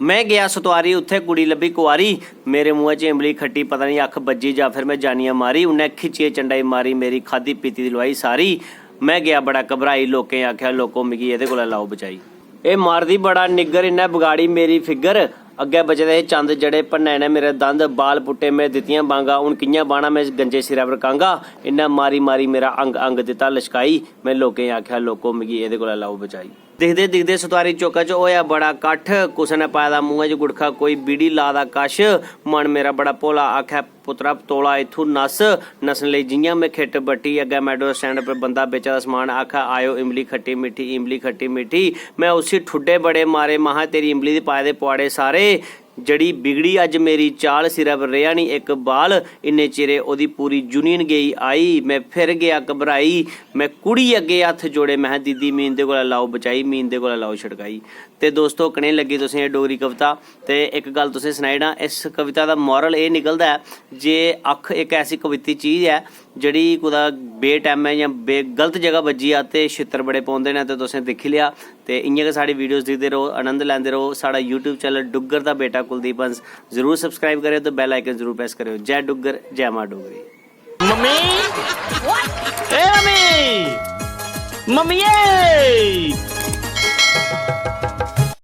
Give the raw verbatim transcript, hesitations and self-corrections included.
में गेआ सतोआरी, उत्थै कुड़ी लब्भी कुआरी। मेरे मुंहै च इमली खट्टी, पता निं अक्ख बज्जी जां फिर में जानियै मारी। उन्नै खिच्चियै चंडाई मारी, मेरी खाद्धी पीती दी लोआई सारी। में गेआ बड़ा घबराई, लोकें आखेआ, "लोको, मिगी एह्दे कोला लाओ बचाई।" एह् मारदी बड़ा निग्गर, इन्नै बगाड़ी मेरी फिगर। अग्गै बचे दे हे चंद जड़े, भन्नै इ'नै मेरे दंद। बाल पुट्टे में, दित्तियां बांगां, हून कि'यां बाह्ना में गंजे सिरै पर कांगा। इन्नै मारी मारी मेरा अंग अंग दित्ता लशकाई। में लोकें गी आखेआ, "लोको, मिगी एह्दे कोला लाओ बचाई।" दिखदे दिखदे सतोआरी चौका च होएआ बड़ा कट्ठ। कुसै ने पाए दा मुंहै च गुटखा, कोई बीड़ी ला दा कश। मन मेरा बड़ा भोला, आखै, "पुत्तरा, तौला इत्थूं नस्स।" नस्सने लेई जि'यां में खिट्ट बट्टी, अग्गै metro stand पर बंदा बेचा दा समान, आखै, "आएओ इमली खट्टी मिट्ठी, इमली खट्टी मिट्ठी।" में उसी ठुड्डे बड़े मारे, महां, "तेरी इमली दे पाए दे पुआड़े सारे।" जड़ी बिगड़ी अज्ज मेरी चाल, सिरै पर रेहा निं इक बाल। इन्ने चिरे ओह्दी पूरी union गेई आई। में फिर गेआ घबराई। में कुड़ी अग्गें हत्थ जोड़े, महै, "दीदी, मी इं'दे कोला लाओ बचाई, मी इं'दे कोला लाओ छड़काई।" ते दोस्तो, कनेही लग्गी तुसें एह् डोगरी कविता? ते इक गल्ल तुसें सनाई ओड़ां, इस कविता दा moral एह् निकलदा ऐ जे अक्ख इक ऐसी कविती चीज ऐ जेह्ड़ी कुतै बेटैमै जां बे-, गलत जगह बज्जी जा ते छित्तर बड़े पौंदे न। ते तुसें दिक्खी लेआ। ते इ'यां गै साढ़ी videos दिखदे र'वो, आनंद लैंदे र'वो। साढ़ा YouTube channel डुग्गर दा बेटा कुलदीप हंस जरूर subscribe करेओ ते bell icon जरूर press करेओ। जै डुग्गर, जै मां डोगरी। मम्मी, ए मम्मी, मम्मिये।